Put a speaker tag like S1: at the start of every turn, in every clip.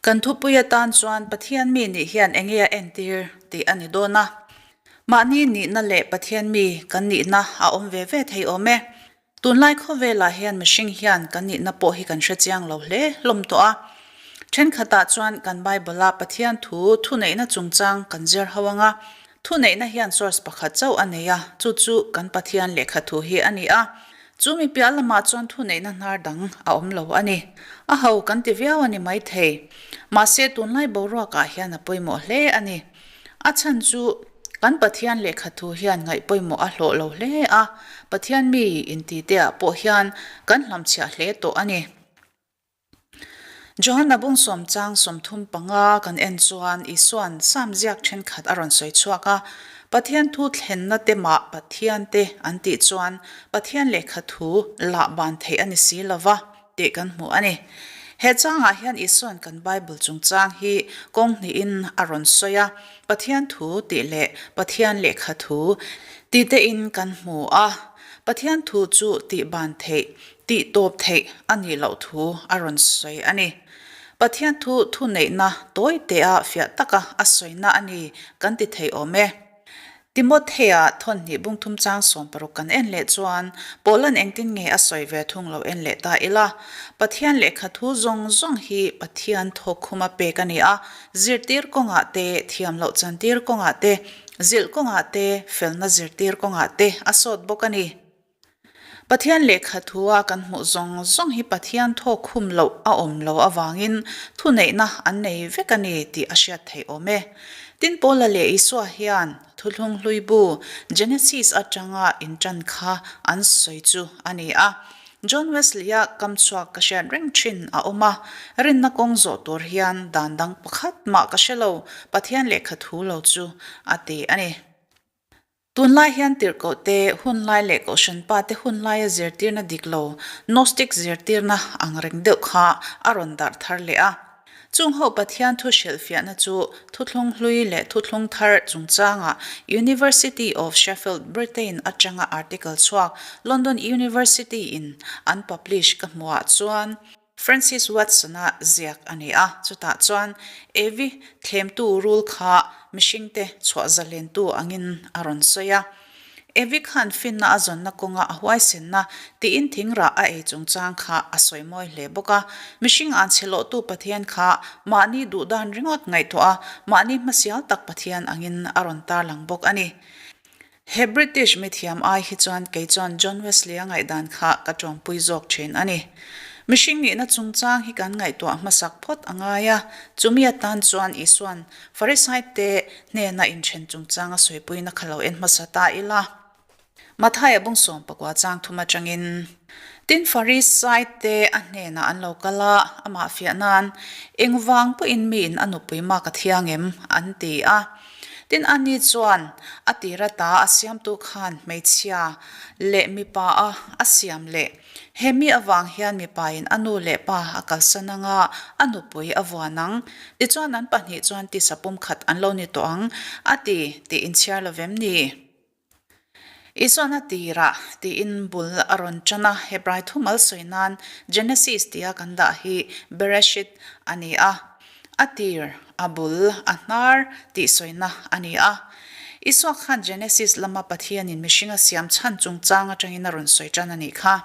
S1: Kan thupui atan chuan Pathian mi nih hian enge a entir tih a ni dawn a. Mahni nihna leh Pathian mi kan nihna a awm ve ve thei awm e. Tunlai khawvelah hian mihring hian kan nihna pawh hi kan hre chiang lo hle hlawm tawh a. Thenkhatah chuan kan Bible-a Pathian thu thuneihna chungchang kan zir ho ang a. Thuneihna hian source pakhat chauh a nei a, chu chu kan Pathian lehkha thu hi a ni a. Chu mi piah lamah chuan thuneihna hnar dang a awm lo a ni. A ho kan ti viau a ni maithei. Mahse tunlai boruakah hian a pawimawh hle a ni. A chhan chu kan Pathian lehkha thu hian ngaih pawimawh a hlawh lo hle a, Pathian mi inti te ah pawh hian kan hlamchhiah hle tawh a ni. Johanna bung sawm chang 35 kan en chuan Isua'n Sam ziak thenkhat a rawn sawi chhuak a, Pathian thu thlenna te mah Pathian te an tih chuan Pathian lehkha thu lah ban theih a ni si lo va. tih kan hmu a ni. He changah hian Isua'n kan Bible chungchang hi kawng hnihin a rawn sawi a, Pathian thu tih leh Pathian lehkha thu tih tein kan hmu a. Pathian thu chu tih ban theih, tih tawp theih a nih loh thu a rawn sawi a ni. Pathian thu thuneihna tawi tea fiah taka a sawina a ni kan ti thei awm e. Timothea thawnhnih bungthum chang 60 kan en leh chuan Paula'n engtin nge a sawi ve thung lo en leh ta ila. Pathian lehkha thu zawng zawng hi Pathian thawkkhuma pek a ni a, zirtir kawngah te, thiam loh chantir kawngah te, zilh kawngah te, felna zirtir kawngah te a sawt bawk a ni. Pathian lehkha thua kan hmuh zawng zawng hi Pathian thawk khum loh a awm lo avangin thuneihna an nei vek a ni tih a hriat theih awm e. Tin Paula leh Isua hian Thuthlung hlui bu Genesis atanga intan kha an sawi chu a ni a. John Wesley-a kam chhuak ka hriat reng thin a awm a, rinna kawng zawh tur hian dan dang pakhat mah ka hre lo, Pathian lehkha thu lo chu a ti a ni. Tunlai hian tirhkohte hunlai leh kohhran pate hunlaia zirtirna dik lo, Gnostic zirtirna ang reng deuh kha a rawn darh thar leh a. Chung ho Pathian thu hrilhfiahna chu thuthlung hlui leh thuthlung thar chungchanga University of Sheffield, Britain atanga article chhuak London University in an publish ka hmuhah chuan, Francis Watson-a ziak a ni a, chutah chuan Evi thlemtu rul kha mihringte chhuah zalentu angin a rawn sawi a. Evi khan finna a zawnna kawnga a huaisenna tiin thingrah a ei chungchang kha a sawi mawi hle bawk a. Mihring an chhe lawhtu Pathian kha mahni duhdan ringawt ngaihtuah a, mahni hmasial tak Pathian angin a rawn tarlang bawk a ni. He British mithiam ai hi chuan kei chuan John Wesley-a ngaihdan kha ka tawngpui zawk thin a ni. Mihring nihna chungchang hi kan ngaihtuah hmasak phawt a ngai a, chumi atan chuan Isua'n Pharisaite hnena inthen chungchang a sawipuina kha lo en hmasa ta ila. Mathaia bung 19 chang thum atangin, Tin Pharisaite a hnenah an lo kal a, amah fiah nan, Engvang pawhin miin a nupui mak a thiang em? an ti a. Tin ani chuan a tir ata a siamtu khan hmeichhia leh mipa a a siam leh. He mi avang hian mipain a nu leh pa a kalsan anga a nupui a vuan ang. Tichuan an pahnih chuan tisa pumkhat an lo ni tawh ang a ti tih inchhiar lo vem ni? Isuan a tirah tiin bul a rawn tan a, Hebrai thumal sawi nan Genesis tia kan dah hi Bereshit a ni a, a tir, a bul, a hnar tih sawina a ni a. Isua khan Genesis lama Pathianin mihring a siam chhan chungchang atangin a rawn sawi tan a nih kha.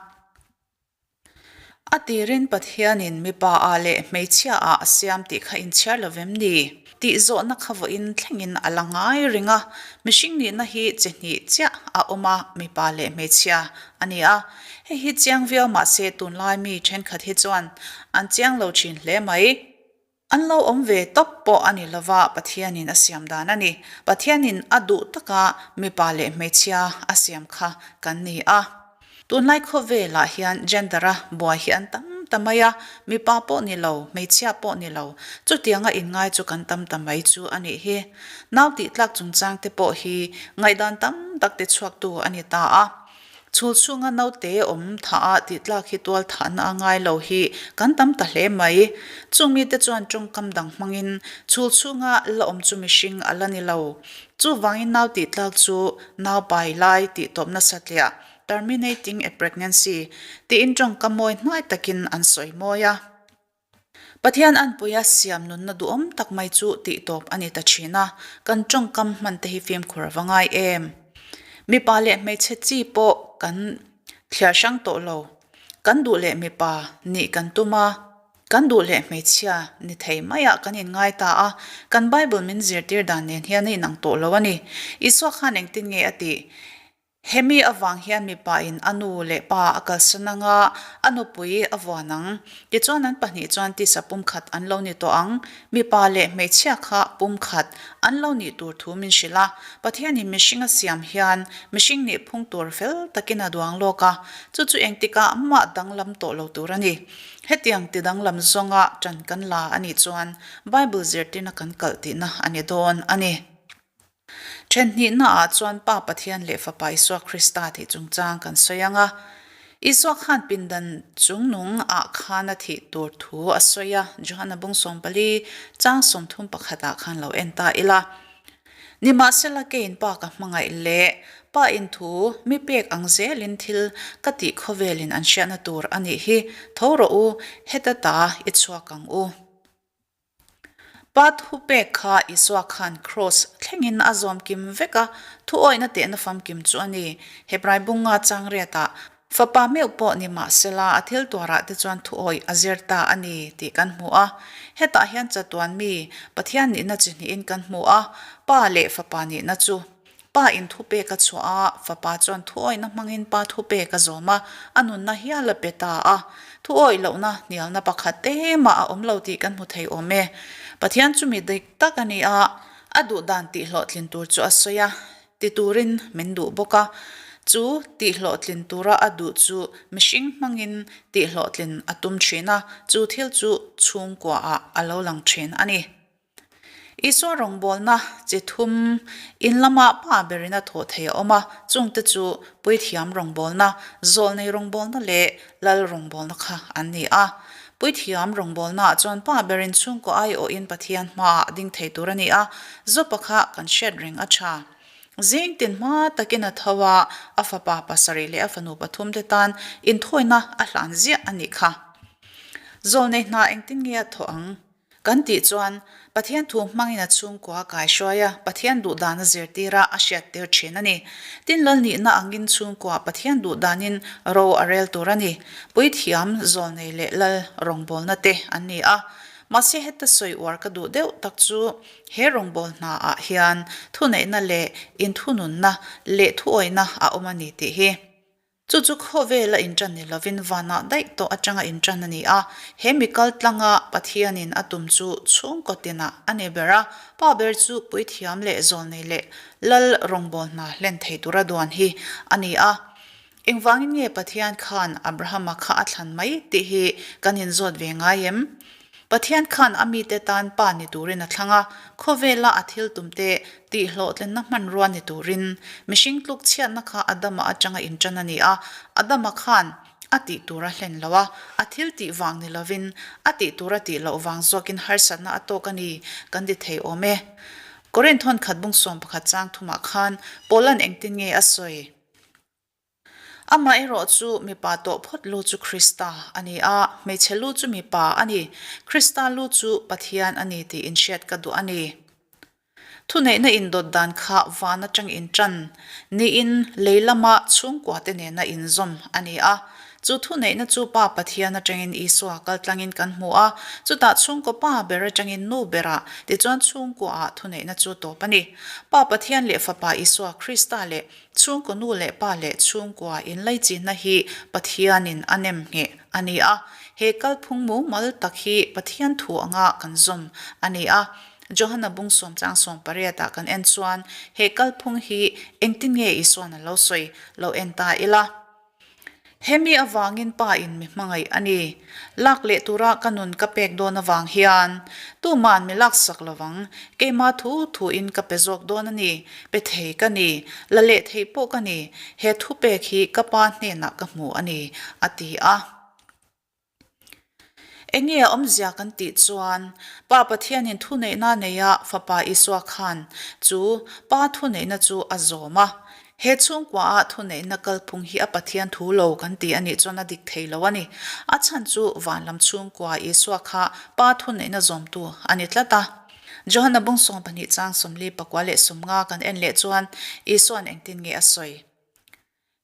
S1: A tirin Pathianin mipa ah leh hmeichhia ah a siam tih kha inchhiar lo vem ni? Tih zawhna kha vawiin thlengin a la ngai reng a. Mihring nihna hi chi hnih chiah a awm a, mipa leh hmeichhia a ni a. Hei hi chiang viau mahse tunlai mi thenkhat hi chuan an chiang lo thin hle mai. An lo awm ve tawp pawh a ni lova, Pathianin a siam dan a ni. Pathianin a duh taka mipa leh hmeichhia a siam kha kan ni a. Tunlai khawvelah hian gender-a buai hi an tam ta mai a, mipa pawh ni lo, hmeichhia pawh ni lo, chutianga inngai chu kan tam ta mai chu a nih hi. Nau tihtlak chungchang te pawh hi ngaihdan tam tak ti chhuaktu a ni ta a. Chhul chhunga naute awm thah a tih tlak hi tual thahna a ngai lo hi kan tam ta hle mai. Chung mite chuan tawngkam dang hmangin chhul chhunga la awm chu mihring a la ni lo. Chuvangin nau tih tlak chu nau pai lai tih tawp nasa tliah, terminating a pregnancy, tiin tawngkam mawi hnuai takin an sawi mawi a. Pathian anpuia siam nunna duhawm tak mai chu tihtawp a ni ta thin a, kan tawngkam hman te hi fimkhur a va ngai em? Mipa leh hmeichhe chi pawh kan thliar hrang tawh lo. Kan duh leh mipa nih kan tum a, kan duh leh hmeichhia ni thei maiah kan inngai ta a, kan Bible min zirtir dan nen hian a inang tawh lo a ni. Isua khan engtin nge a tih? Hemi avang hian mipa in a nu leh pa a kalsan anga a nupui a vuan ang. Tichuan an pahnih chuan tisa pumkhat an lo ni tawh ang. Mipa leh hmeichhia kha pumkhat an lo nih tur thu min hrilh a. Pathianin mihring a siam hian mihring nih phung tur fel takin a duang lawk a, chu chu engtikah mah danglam tawh lo tur a ni. Hetiang ti danglam zawnga ṭan kan la a nih chuan Bible zirtirna kan kalh tihna a ni dawn a ni. Ṭhenhnihnaah chuan Pa Pathian leh Fapa Isua Krista tih chungchang kan sawi ang a. Isua khan pindan chungnung ah khan a thih tur thu a sawi a, Johana bung 14 chang 31 ah khan lo en ta ila. Nimahsela keiin Pa ka hmangaih leh Pa in thu mi pek ang zelin thil ka tih khawvelin an hriatna tur a nih hi, tho rawh u, heta ta i chhuak ang u. Pa thupek kha Isua khan kraws thlengin a zawm kim vek a, thuawihna tehna famkim chu a ni. Hebrai bunga chang riatah, Fapa meuh pawh ni mah sela a thil tuarah te chuan thuawih a zir ta a ni tih kan hmu a. Hetah hian chatuan mi Pathian nihna chi hnihin kan hmu a, Pa leh Fapa nihna chu. Pa in thupek a chhuah a, fapa chuan thuawihna hmangin pa thupek a zawm a, a nunna hial a pe ta a. Thuawih lohna hnialna pakhat te mah a awm lo tih kan hmu thei awm e. Pathian chu mi dik tak a ni a, a duh dan tihhlawhtlin tur chu a sawi a, ti turin min duh bawk a. Chu tihhlawhtlin tura a duh chu mihring hmangin tihhlawhtlin a tum thin a, chu thil chu chhungkuaah a lo lang thin a ni. Isua rawngbawlna chi thum in lama pa berin a thawh thei a awm a, chungte chu Puithiam rawngbawlna, Zawlnei rawngbawlna leh Lal rawngbawlna kha an ni a. Puithiam rawngbawlnaah chuan pa berin chhungkaw aiawhin Pathian hmaah a ding thei tur a ni a, Zawpa kha kan hriat reng a tha. Zing tin hma takin a tho a, a fapa pasarih leh a fanu pathumte tan inthawina a hlan ziah a nih kha. Zawlnei hna engtin nge a thawh ang? Kan tih chuan, Pathian thu hmangin a chhungkua a kaihruai a, Pathian duhdan a zirtir a, a hriattir thin a ni. Tin, lal nihna angin chhungkua Pathian duhdanin ro a rel tur a ni. Puithiam, zawlnei leh lal rawngbawlna te an ni a. Mahse heta sawi uar ka duh deuh tak chu he rawngbawlhna ah hian thuneihna leh inthununna leh thuawihna a awm a ni tih hi. Chu chu khawvela inṭan ni lovin vanah daih tawh aṭanga inṭan a ni a. He mi kal tlanga Pathianin a tum chu chhungkaw tinah a ni ber a, pa ber chu puithiam leh zawlnei leh lal rawngbâwl hna hlen thei tura duan hi a ni a. Engvangin nge Pathian khan Abrahama kha a thlan mai tih hi kan inzawt ve ngai em? Pathian khan a mite tan pa ni turin a thlang a, khawvela a thil tumte tihhlawhtlinna hmanrua ni turin. Mihring tluk chhiatna kha Adama atanga inṭan a ni a, Adama khan a tih tur a hlen lo a, a thil tih vang ni lovin a tih tur a tih loh vang zawkin harsatna a tawk a ni kan ti thei awm e. Korinth hawn khat bung 11 chang thumah khan Paula'n engtin nge a sawi? Amaherawh chu mipa tawh phawt lu chu Krista a ni a, hmeichhe lu chu mipa a ni. Krista lu chu Pathian a ni tih inhriat ka duh a ni. Thuneihna indawt dan kha van atang intan niin lei lama chhungkuate nena inzawm a ni a. Chu thuneihna chu Pa Pathian atangin Isua kaltlangin kan hmu a, chutah chhungkaw pa ber atangin nu berah, tichuan chhungkuaah thuneihna chu tawp a ni. Pa Pathian leh Fapa Isua Krista leh Chhungkaw nu leh pa leh chhungkua inlaichinna hi Pathianin a nem ngheh a ni a, he kalphung mumal tak hi Pathian thu anga kan zawm a ni a. Johana bung sawmchang sawmpariatah kan en chuan he kalphung hi engtin nge Isuan a lo sawi lo en ta ila. Hemi avangin pa in mi hmangaih a ni. Lak leh tura ka nun ka pek dawn avang hian tuman mi laksak lovang, keimah thu thu in ka pe zawk dawn a ni, pe thei ka ni, la leh thei pawh ka ni, he thupek hi ka pa hnenah ka hmu a ni, a ti a. Enge a awmzia kan tih chuan, Pa Pathianin thuneihna neia Fapa Isua khan chu Pa thuneihna chu a zawm a. He chhungkua-a thuneihna kalphung hi a Pathian thu lo kan ti a nih chuan a dik thei lo a ni. A chhan chu van lam chhungkua Isua kha Pa thuneihna zawmtu a ni tlat a. Johana bung 12 chang 40 pakua leh 50 kan en leh chuan Isua'n engtin nge a sawi?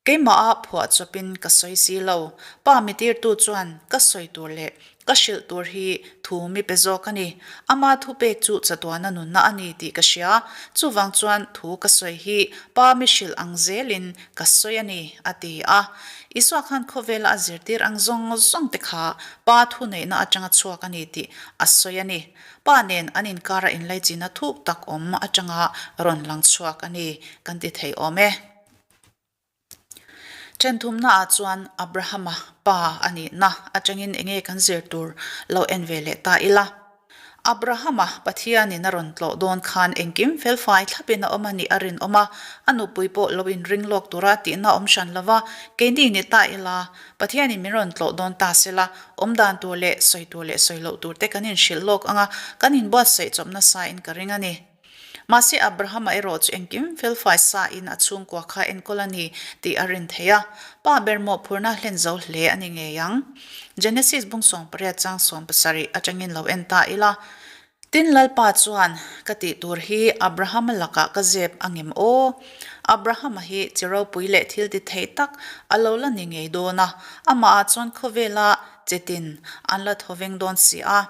S1: Keimahah phuah chawpin ka sawi si lo. Pa mi tirtu chuan ka sawi tur leh ka hrilh tur hi thu mi pe zawk a ni. Ama thupek chu chatuana nunna a ni tih ka hria. Chuvang chuan thu ka sawi hi pa mi hrilh ang zelin ka sawi a ni, a ti a. Isua khan khawvela a zirtir ang zawng zawng te kha pa thuneihna atanga chhuak a ni tih a sawi a ni. Pa nen an inkara inlaichina thuk tak awm atanga rawn lang chhuak a ni kan ti thei awm e. Ṭhenthumnaah chuan Abrahama pa a nihna aṭangin enge kan zir tur lo en ve leh ta ila. Abrahama Pathianin a rawn tlawh dawn khan engkim felfai thlapin a awm a nih a rinawm a, a nupui pawh lo inring lawk tura tihna awm hran lova, keini ni ta ila, Pathianin min rawn tlawh dawn ta sela, awmdan tur leh sawi tur leh sawi loh tur te kan inhrilh lawk anga kan inbuatsaih chawp nasain ka ring a ni. Mahse Abrahama erawh chu engkim felfai sa in a chhungkua kha enkawl a ni tih a rin theih a, pa ber mawhphurhna hlen zo hle a ni ngei ang. Genesis bung 18 chang 17 atangin lo en ta ila, Tin Lalpa chuan, Ka tih tur hi Abrahama lakah ka zep a ngem aw? Abrahama hi chi ropui leh thil ti thei tak a lo la ni ngei dawn a, amahah chuan khawvela chetin an la thawveng dawn si a.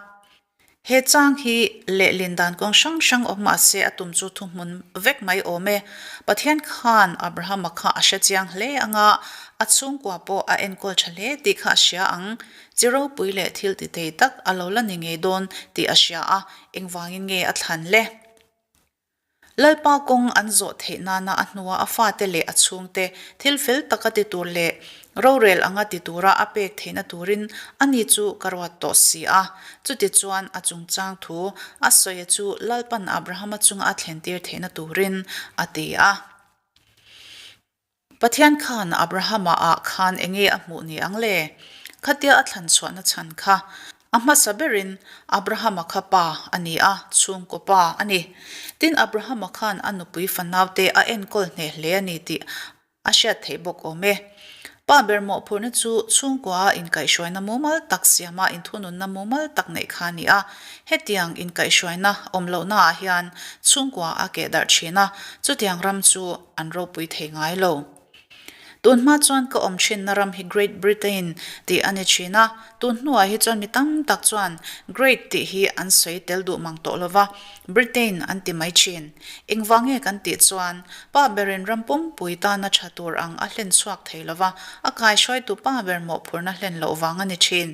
S1: He chang hi lehlin dan kawng hrang hrang awm mah se a tum chu thuhmun vek mai awm e. Pathian khan Abrahama kha a hre chiang hle ang a, a chhungkua pawh a enkawl tha hle tih kha a hria ang. Chi ropui leh thil ti thei tak a lo la ni ngei dawn tih a hria a, engvangin nge a thlan le? Lalpa kawng an zawh theih nana a hnua a fate leh a chhungte thil fel taka ti tur leh rorel anga ti tura a pek theihna turin ani chu ka ruat tawh si a. Chutichuan a chungchang thu a sawi chu Lalpan Abrahama chunga a thlentir theihna turin a ti a. Pathian khan Abrahama ah khan enge a hmuh ni ang le? Khatia a thlan chhuahna chhan kha a hmasa berin Abrahama kha pa a ni a, chhungkaw pa a ni. Tin, Abrahama khan a nupui fanaute a enkawl hneh hle a ni tih a hriat theih bawk awm e. Pa ber mawhphurhna chu chhungkua a inkaihhruaina mumal tak siama inthununna mumal tak neih kha a ni a. Hetiang inkaihhruaina awm lohnaah hian chhungkua a kehdarh thin a, chutiang ram chu an ropui thei ngai lo. Tun hma chuan ka awm thinna ram hi Great Britain tih a ni thin a, tun hnuah hi chuan mi tam tak chuan Great tih hi an sawi tel duh mang tawh lo va, Britain an ti mai thin. Engvang nge kan tih chuan pa berin ram pumpui tana tha tur ang a hlen chhuak thei lo va, a kaihruaitu pa ber mawhphurhna hlen loh vang a ni thin.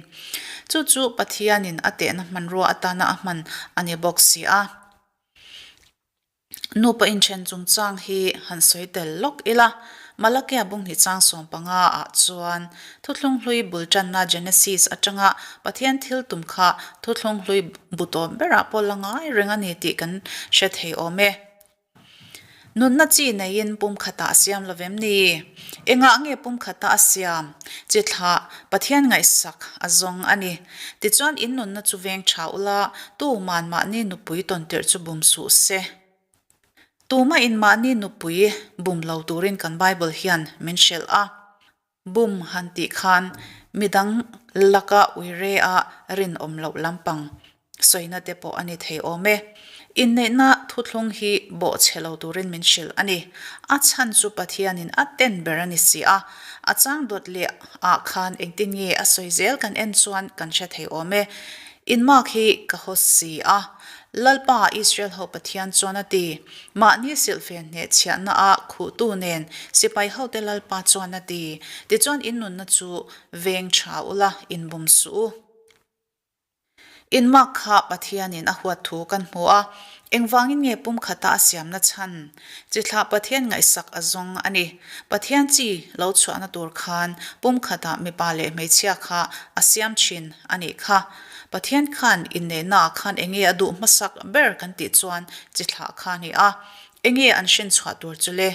S1: Chu chu Pathianin a tehna hmanrua atana a hman a ni bawk si a. Nupa inthen chungchang hi han sawi tel lawk ila, Malakia bunghnih chang 15 ah chuan Thuthlung hlui bul tanna Genesis atanga Pathian thil tum kha Thuthlung hlui bu tawp berah pawh la ngai reng a ni tih kan hre thei awm e. Nunna chi neiin pumkhatah a siam lo vem ni? Engah nge pumkhata a siam? Chi thlah Pathian ngaihsak a zawng a ni. Tichuan in nunna chu veng tha ula, tuman mahni nupui tawntirh chu bum suh se. Tumah in mahni nupui bum lo turin kan Bible hian min hrilh a. Bum han tih khan midang laka uire a rinawm loh lampang sawina te pawh a ni thei awm e. Inneihna thuthlung hi bawhchhe lo turin min hrilh a ni. A chhan chu Pathianin a ten ber a ni si a. A chang dawt leh ah khan engtin nge a sawi zel kan en chuan kan hre thei awm e. Inmak hi ka haw si a. Lalpa Israel ho Pathian chuan a ti, Mahni silhfen hnehchhiahna a khuhtu nen sipai hote Lalpa chuan a ti, tichuan in nunna chu veng tha ula, inbum suh u. Inmak kha Pathianin a huat thu kan hmu a, engvangin nge pumkhata a siamna chhan? Chithlah Pathian ngaihsak a zawng a ni. Pathian chi lo chhuahna tur khan pumkhatah mipa leh hmeichhia kha a siam thin a nih kha. Pathian khan inneihnaah khan enge a duh hmasak ber kan tih chuan chithlah kha a ni a. Enge an hrin chhuah tur chu le?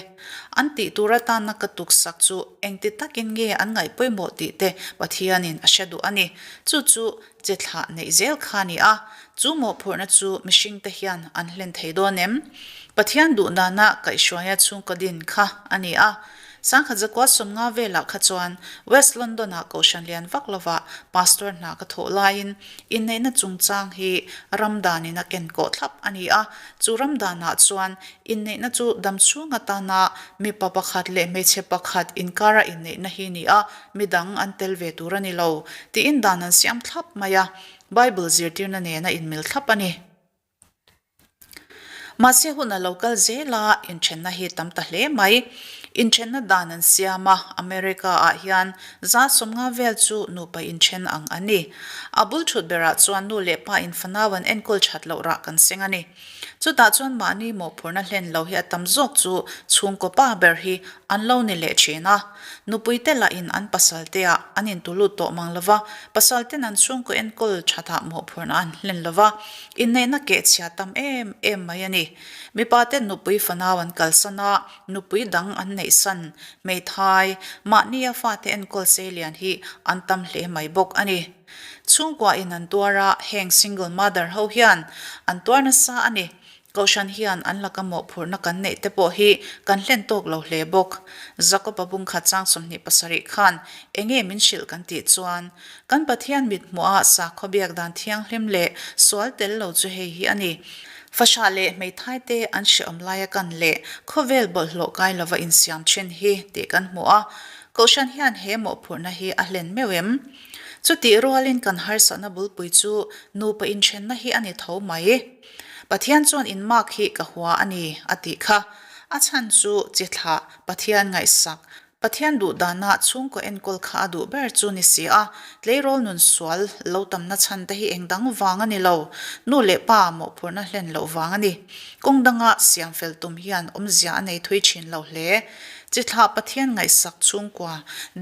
S1: An tih tur atana ka tuksak chu engti takin nge an ngaih pawimawh tih te Pathianin a hre duh a ni. Chu chu che thlah neih zel kha a ni a, chu mawhphurhna chu mihringte hian an hlen thei dawn em? Pathian duh dana kaihhruaia chhungkaw din kha a ni a. Sangkhat zakua 50 velah kha chuan West London-ah kohhran lian vak lovah pastor hna ka thawh laiin inneihna chungchang hi ram danin a ken kawh thlap a ni a. Chu ram danah chuan inneihna chu damchhung atana mipa pakhat leh hmeichhe pakhat inkara inneihna hi ni a, midang an tel ve tur a ni lo tiin dan an siam thlap mai a, Bible zirtirna nen a inmil thlap a ni. Mahse hun a lo kal zel a, inthenna hi tam ta hle mai. Inthenna dan an siam a, America ah hian 150 vel chu nupa inthen ang an ni. A bul thut berah chuan nu leh pa in fanau an enkawl that loh rah kan seng a ni. Chutah chuan mahni mawhphurhna hlen lo hi a tam zawk chu chhungkaw pa ber hi an lo ni leh thin a. Nupui te lahin an pasal te ah an intulut tawh mang lo va, pasal ten an chhungkaw enkawl thatah mawhphurhna an hlen lo va, Inneihna kehchhia tam em em mai a ni. Mipa ten nupui fanau an kalsan a, nupui dang an neihsan, hmeithai, mahnia fate enkawl seilian hi an tam hle mai bawk a ni. Chhungkua in an tuar a, heng single mother ho hian an tuar nasa a ni. Kohhran hian an laka mawhphurhna kan neih te pawh hi kan hlen tawk lo hle bawk. Jakob-a bungkhat chang 27 khan enge min hrilh kan tih chuan, Kan Pathian mit hmuha sakhaw biak dan thianghlim leh sual tel lo chu hei hi a ni. Fahrah leh hmeithai te an hrehawm laia kan leh khawvel bawlhhlawh kai lova insiam thin hi tih kan hmu a, Kohhran hian he mawhphurhna hi a hlen meuh em? Chutih rualin kan harsatna bulpui chu nupa inthenna hi a ni tho mai. Pathian chuan inmak hi ka hua a ni a tih kha. A chhan chu chi thlah Pathian ngaihsak Pathian duh dana chhungkaw enkawl kha a duh ber chu ni si a, tleirawl nun sual lo tamna chhan te hi eng dang vang a ni lo, nu leh pa mawhphurhna hlen loh vang a ni. Kawng danga siam fel tum hian awmzia a nei thui thin lo hle. Chi thlah Pathian ngaihsak chhungkua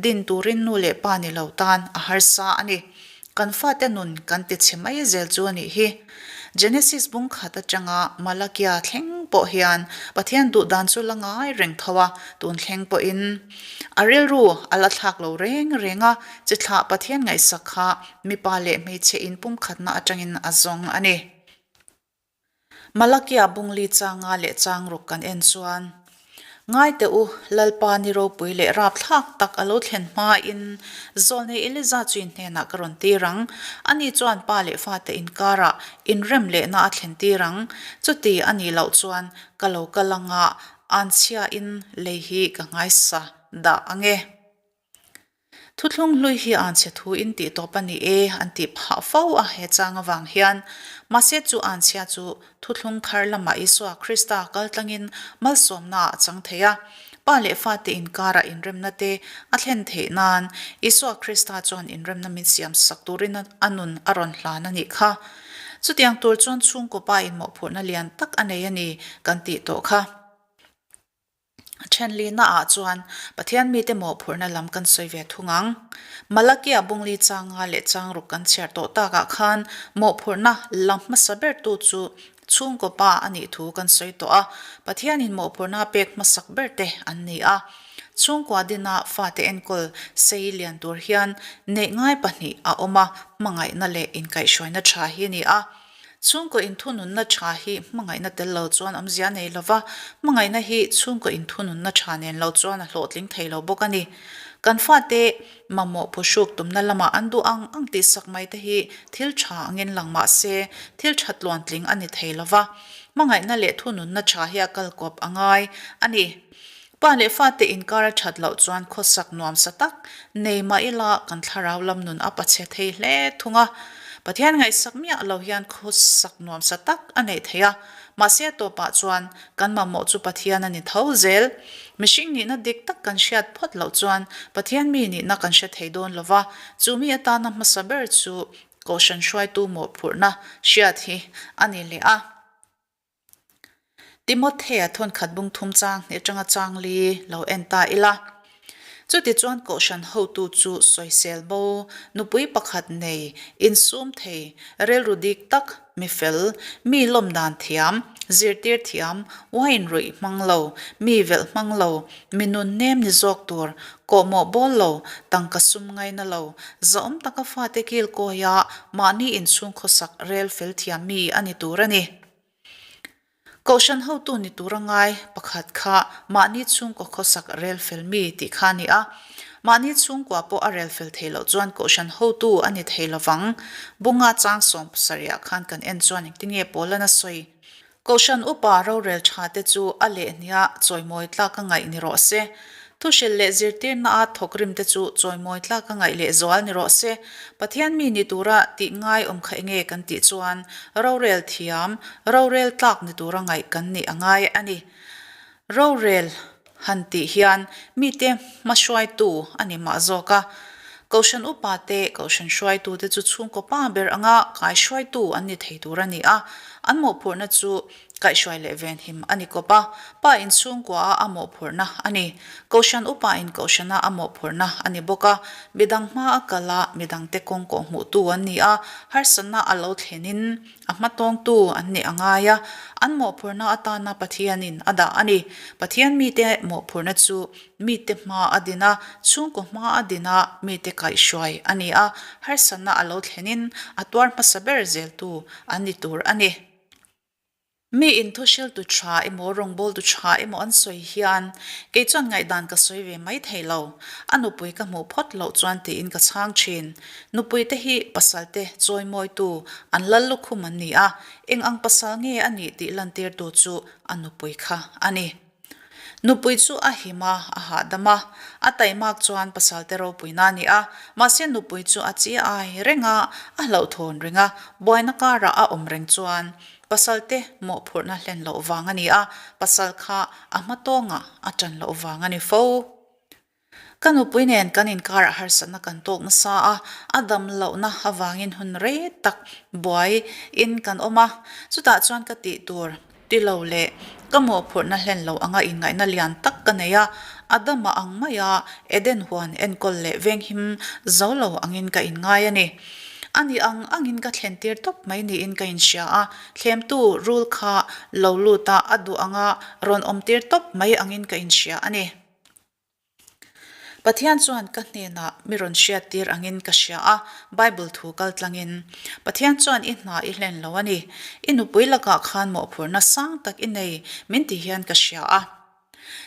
S1: din turin nu leh pa ni lo tan a harsa a ni. Kan fate nun kan ti chhe mai zel chu a nih hi. Genesis bung khat atanga Malakia thleng pawh hian Pathian duh dan chu la ngai reng tho a, tun thleng pawhin a rilru a la thlak lo reng reng a, chi thlah Pathian ngaihsak kha mipa leh hmeichhe inpumkhatna atangin a zawng a ni. Malakia bungli changa leh changruk kan en chuan, Ngai teh u, Lalpa ni ropui leh rapthlak tak a lo thlen hmain Zawlnei Eliza chu in hnenah ka rawn tir ang. Ani chuan pa leh fate inkarah inrem lehna a thlen tir ang. Chuti a nih loh chuan ka lo kal anga anchhiain lei hi ka nghaisa dah ang e. Thuthlung hlui hi anchhe thu in tih tawp a ni e an tih phah fo a he chang avang hian. Mahse chu anchhia chu thuthlung thar lamah Isua Krista kal tlangin malsawmna ah a chang thei a. Pa leh fate inkarah inremna te a thlen theih nan Isua Krista chuan inremna min siam sak turin a nun a rawn hlan a nih kha. Chutiang tur chuan chhungkaw pa in mawhphurhna lian tak a nei a ni kan tih tawh kha. Thenlihna ah chuan Pathian mite mawhphurhna lam kan sawi ve thung ang. Malakia bungli changa leh changruk kan chhiar tawh takah khan mawhphurhna la hmasa bertu chu chhungkaw pa a nih thu kan sawi tawh a, Pathianin mawhphurhna pek hmasak berte an ni a. Chhungkua dina fate enkawl sei lian tur hian neih ngai pahnih a awm a, hmangaihna leh inkaihhruaina tha hi a ni a. Chhungkaw inthununna tha hi hmangaihna tel lo chuan awmzia nei lo va, hmangaihna hi chhungkaw inthununna tha nen lo chuan a hlawhtling thei lo bawk a ni. Kan fate mamawh phuhruk tumna lamah an duh ang ang tihsak mai te hi thil tha angin lang mah se, thil tha tluantling a ni thei lo va. Hmangaihna leh thununna tha hi a kalkawp a ngai a ni. Pa leh fate inkar a that loh chuan khawsak nuamsa tak nei mah ila kan thlarau lam nun a pachhe thei hle thung a. Pathian ngaihsak miah lo hian khawsak nuamsa tak a neih thei a, mahse a tawpah chuan kan mamawh chu Pathian a ni tho zel. Mihring nihna dik tak kan hriat phawt loh chuan Pathian mi nihna kan hre thei dawn lo va, chu mi atana hmasa ber chu Kohhran hruaitu mawhphurhna hriat hi a ni leh a. Timothea thawnkhat bung thum chang hnih atanga chang li lo en ta ila. Chutichuan Kohhran hotu chu sawisel bo, nupui pakhat nei, insum thei, rilru dik tak, mi fel, mi lawm dan thiam, zirtir thiam, wine ruih hmang lo, mi velh hmang lo, mi nun nem ni zawk tur, kawhmawh bawl lo, tangka sum ngaina lo, zahawm taka fate kil kawia mahni inchhung khawsak rel fel thiam mi a ni tur a ni. Kohhran hotu ni tura ngai pakhat kha mahni chhungkaw khawsak rel fel mi tih kha a ni a. Mahni chhungkua pawh a rel fel thei loh chuan kohhran hotu a ni thei lovang. Bunga chang sawmpasarihah khan kan en chuan engtinge Paula'n a sawi? Kohhran upa rorel tha te chu a lehnia chawimawi tlak a ngaih ni rawh se. Thuhrilh leh zirtirna a thawk rim te chu chawimawi tlak a ngaih leh zual ni rawh se. Pathian mi ni tura tih ngai awm kha enge kan tih chuan rorel thiam, rorel tlak ni tura ngaih kan nih a ngai a ni. Rorel han tih hian mite hmahruaitu a ni mah zawk a. Kohhran upa te, kohhran hruaitu te chu chhungkaw pa ber anga kaihruaitu an ni thei tur a ni a. An mawhphurhna chu Kaihhruai leh venhim a ni kawp a, pa in chhungkua a a mawhphurhna a ni. Kohhran upa in kohhrana a mawhphurhna a ni bawk a, midang hma a kal a, midangte kawng kawh hmuhtu an ni a, harsatna a lo thlenin a hmatawngtu an nih a ngai a, an mawhphurhna atana Pathianin a dah a ni. Pathian mite mawhphurhna chu mite hma a din a, chhungkaw hma a din a, mite kaihhruai a ni a, harsatna a lo thlenin a tuar hmasa ber zeltu an ni tur a ni. Mi inthuhriltu tha emaw rawngbawltu tha emaw an sawi hian kei chuan ngaihdan ka sawi ve mai thei lo. A nupui ka hmuh phawt loh chuan tiin ka chhang thin. Nupui te hi pasal te chawimawitu an lal lukhum an ni a, eng ang pasal nge a nih tih lantirtu chu a nupui kha a ni. Nupui chu a him a, a hahdam a. A taimak chuan pasalte ropuina a ni a. Mahse nupui chu a chi ai reng a, a hlauhthawn reng a, buaina karah a awm reng chuan pasalte mawhphurhna hlen loh vang a ni a, pasal kha a hmatawngah a ṭan loh vang a ni fo. Ka nupui nen kan inkarah harsatna kan tawk nasa a, a dam lohna avangin hun rei tak buai in kan awm a, chutah chuan ka tih tur ti lo leh ka mawhphurhna hlen lo anga inngaihna lian tak ka nei a, a dama ang maia Eden huan enkawl leh venghim zo lo angin ka inngai a ni. Ani ang angin ka thlen tir tawp mai niin ka inhria a, thlemtu rul kha lo lut a, a duh anga rawn awm tir tawp mai angin ka inhria a ni. Pathian chuan ka hnenah mi rawn hriattir angin ka hria a, Bible thu kal tlangin. Pathian chuan i hna i hlen lo a ni. I nupui lakah khan mawhphurhna sang tak i nei min ti hian ka hria a.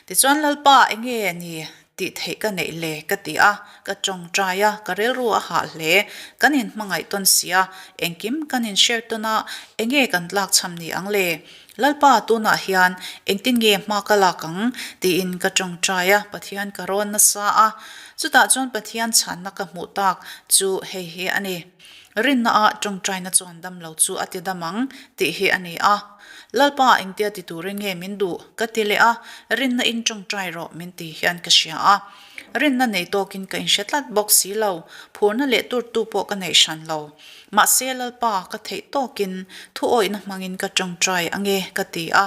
S1: Tichuan Lalpa enge ni tih theih ka neih le ka ti a, ka tawngtai a, ka rilru a hah hle. Kan inhmangaih tawn si a, engkim kan inshare tawn a, enge kan tlakchham ni ang le? Lalpa, tunah hian engtin nge hma ka lak ang? tiin ka tawngtai a, Pathian ka rawn nasa a. Chutah chuan Pathian chhanna ka hmuh tak chu hei hi a ni, Rinnaah tawngtaina chuan dam lo chu a ti dam ang, tih hi a ni a. Lalpa, engtia ti turin nge min duh? ka ti leh a, Rinna in tawngtai rawh min ti hian ka hria a. Rinna nei tawkin ka inhre tlat bawk si lo, phurna leh turtu pawh ka neih hran lo. Mahse Lalpa ka theih tawkin thu awihna hmangin ka tawngtai ange ka ti a,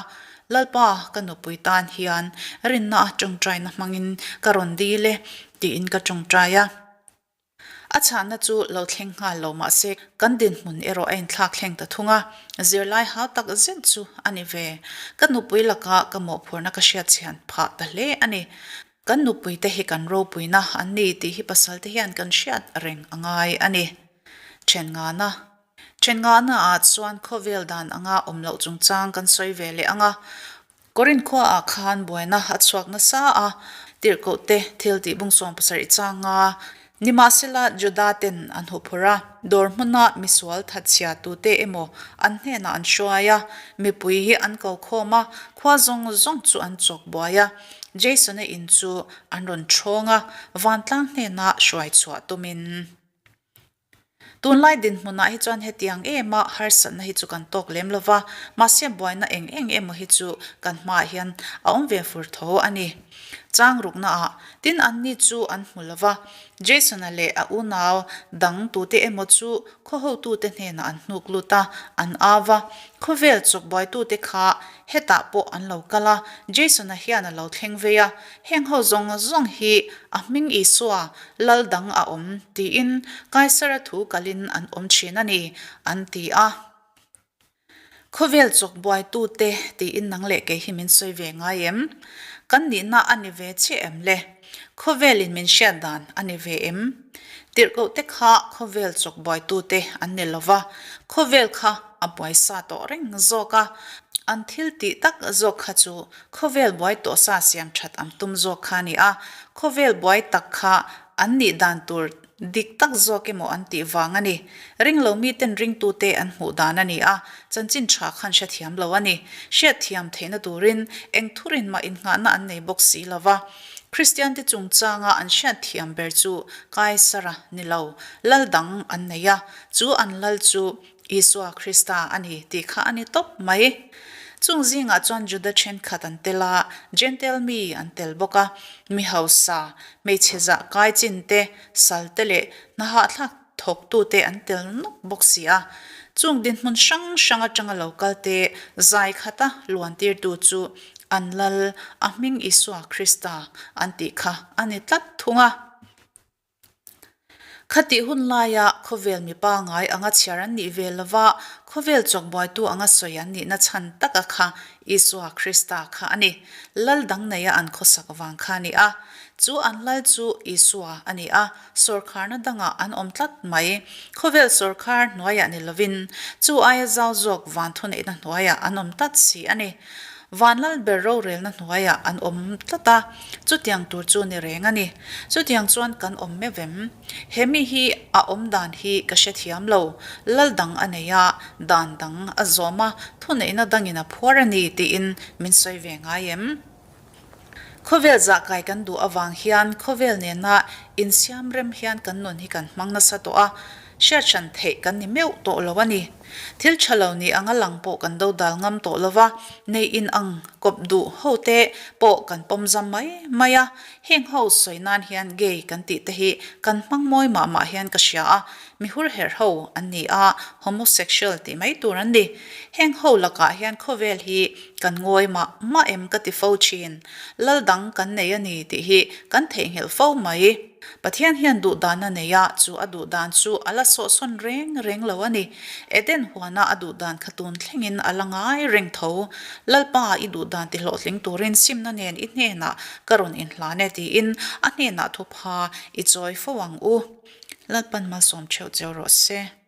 S1: Lalpa ka nupui tan hian rinna a tawngtaina hmangin ka rawn dil e tiin ka tawngtai a. A chhahna chu lo thleng nghal lo mahse kan dinhmun erawh a inthlak thleng ta thung a, zirlai hau tak zet chu a ni ve. Ka nupui lakah ka mawhphurhna ka hriatchhian phah ta hle a ni. Kan nupuite hi kan ropuina an ni tih hi pasalte hian kan hriat reng a ngai a ni. Then ngana. Then ngana ah chuan khawvel dan anga awm loh chungchang kan sawi ve leh ang a. Korin khua ah khan buaina a chhuak nasa a, tirhkoh te thil tih bung 70 changa Nimahsela Juda ten an huphurh a, dawr hmuna misual thatchhia tute emaw an hnenah an hruai a, mipui hi an ko khawm a, khua zawng zawng chu an chawk buai a. Jason-a in chu an rawn ṭhawng a, vantlang hnena hruai chhuah tumin. Tunlai dinhmunah hi chuan hetiang ema harsatna hi chu kan tawk lem lo va, mahse buaina eng eng emaw hi chu kan hmaah hian a awm ve fur tho a ni. Chang ruknaah, tin anni chu an hmu lo va. Jason-a leh a unau dang tute emaw chu khaw hotute hnenah an hnuk lut a, an au va. Khawvel chawkbuaitute kha hetah pawh an lo kal a, Jason-a hian a lo thleng vei a, heng ho zawng zawng hi a hming Isua lal dang a awm tiin Kaisara thu kalin an awm thin a ni, an ti a. Khawvel chawkbuaitute tiin nang leh kei hi min sawi ve ngai em? Kan nihna a ni ve chiah em le? Khawvelin min hriat dan a ni ve em? Tirhkohte kha khawvel chawkbuaitute an ni lo va, khawvel kha a buai sa tawh reng zawk a, an thil tih tak zawk kha chu khawvel buai tawh sa siam that an tum zawk kha a ni a, khawvel buai tak kha an nih dan tur Dik tak zawk emaw an tih vang a ni. Ringlo miten ringtute an hmuh dan a ni a, chanchin tha khan hrethiam lo a ni. Hriatthiam theihna turin eng thurin mah innghahna an nei bawk si lo va. Kristiante chungchanga an hriatthiam ber chu Kaisara ni lo, lal dang an nei a, chu an lal chu Isua Krista a ni tih kha a ni tawp mai. Chung zingah chuan Juda thenkhat an tel a, Jentail mi an tel bawk a, mi hausa, hmeichhe zah kai chin te, sal te leh hna hahthlak thawktute an tel nawk bawk si a. Chung dinhmun hrang hrang atanga lo kal te zai khata luantirtu chu an lal, a hming Isua Krista an tih kha a ni tlat thung a. Khatih hun laia khawvel mi pangai anga chhiar an nih ve lova, khawvel chawkbuaitu anga sawi an nihna chhan taka kha Isua Krista kha a ni. Lal dang neia an khawsak vang kha a ni a. Chu an lal chu Isua a ni a, sawrkharna dangah an awm tlat mai. Khawvel sawrkhar hnuaiah ni lovin, chu aia zau zawk van thuneihna hnuaiah an awm tlat si a ni. Vanlal ber rorelna hnuaiah an awm tlat a, chutiang tur chu ni reng a ni. Chutiang chuan kan awm meuh em? He mi hi a awm dan hi ka hrethiam lo, lal dang a nei a, dan dang a zawm a, thuneihna dangin a phuar a ni tiin min sawi ve ngai em? Khawvel zahkai kan duh avang hian khawvel nena insiam rem hian kan nun hi kan hmang nasa tawh a, hriathran theih kan ni meuh tawh lo a ni. Thil tha lo ni anga lang pawh kan dodal ngam tawh lo va, nei in ang kawp duh ho te pawh kan pawm zam mai mai a, heng ho sawi nan hian gay kan tih te hi kan hmang mawi mah mah hian ka hria a, Mi hurherh ho an ni a, homosexual tih mai tur an ni. Heng ho lakah hian khawvel hi kan ngawi mah mah em ka ti fo thin. Lal dang kan nei a ni tih hi kan theihnghilh fo mai. Pathian hian duhdan a nei a, chu a duhdan chu a la sawhsawn reng reng lo a ni. Eden huana a duhdan kha tun thlengin a la ngai reng tho. Lalpa i duhdan ti hlawhtling turin simna nen i hnenah ka rawn inhlan e tiin a hnenah thupha i chawi fo ang u. Lalpan malsawm theuh cheu rawh se.